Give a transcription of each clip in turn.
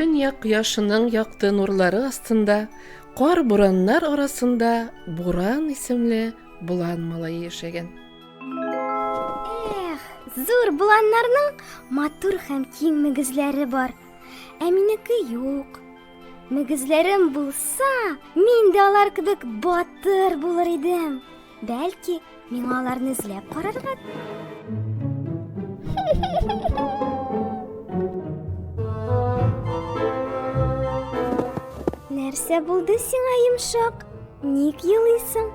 Төньяк кояшының якты нурлары астында, кар-бураннар арасында Буран исемле болан малае яшәгән. Эх, зур боланнарның матур һәм киң мөгезләре бар. Ә минеке юк. Мөгезләрем булса, мин дә алар кебек батыр булыр идем. Бәлки, миңа аларны эзләп карарга? Нәрсә булды сиңа, йомшак? Ник елыйсың?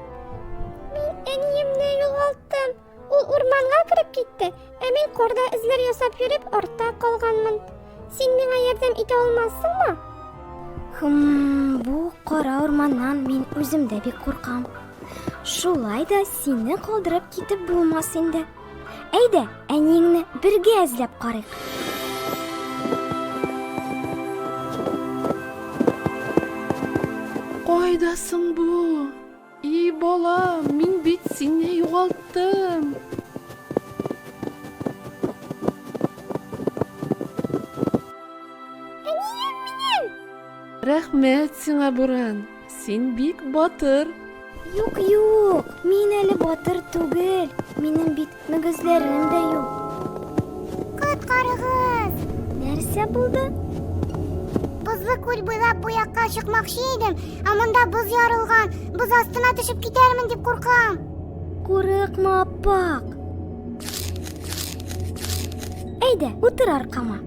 Мин әниемне югалттым. Ул урманга кереп китте, ә мин карда эзләр ясап йөреп артта калганмын. Син миңа ярдәм итә алмассыңмы? Хм, бу кара урманнан мин үзем дә бик куркам. Шулай да сине калдырып китеп булмас инде. Әйдә, әниеңне бергә эзләп карыйк. Кайда соң бу? И, балам, мин бит сине югалттым. Әнием минем! Рәхмәт сиңа, Буран. Син бик батыр. Юк, юк, мин әле батыр түгел. Минем бит мөгезләрем дә юк. Коткарыгыз! Нәрсә булды? Бозлы күл буйлап бу якка чыкмакчы идем, ә монда боз ярылган, боз астына төшеп китәрмен дип куркам. Курыкма, аппак. Әйдә, утыр аркама.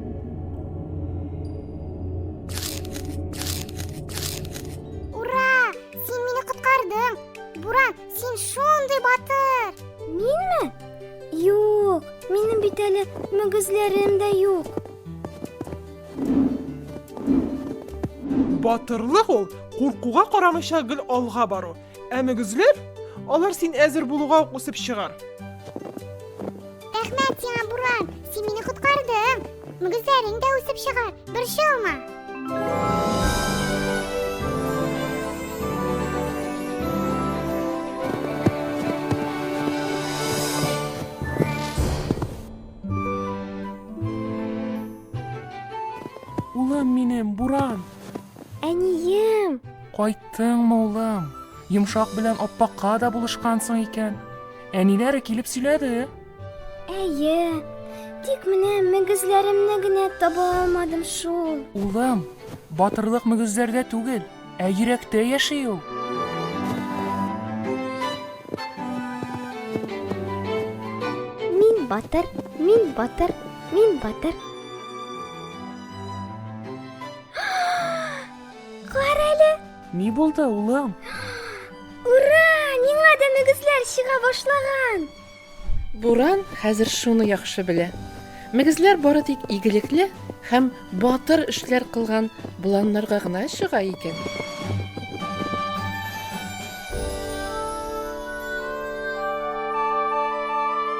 Ура! Син мине коткардың! Буран, син шундый батыр! Минме? Юк, минем бит әле мөгезләрем дә юк. Батырлык ул куркуга карамыйча гел алга бару. Ә мөгезләр? Алар син әзер булуга ук үсеп чыгар. Рәхмәт сиңа, Буран! Син мине коткардың! Мөгезләрең дә үсеп чыгар, борчылма! Улым минем, Буран! Әнием! Кайттыңмы, улым? Йомшак белән Аппакка да булышкансың икән. Әниләре килеп сөйләде. Әйе. Тик менә мөгезләремне генә таба алмадым шул. Улым, батырлык мөгезләрдә түгел, ә йөрәктә яши ул. Мин батыр, мин батыр, мин батыр. Кара әле! Ни булды, улым? Ура! Миңа да мөгезләр чыга башлаган! Буран хәзер шуны яхшы белә. Мөгезләр бары тик игелекле һәм батыр эшләр кылган боланнарга гына чыга икән.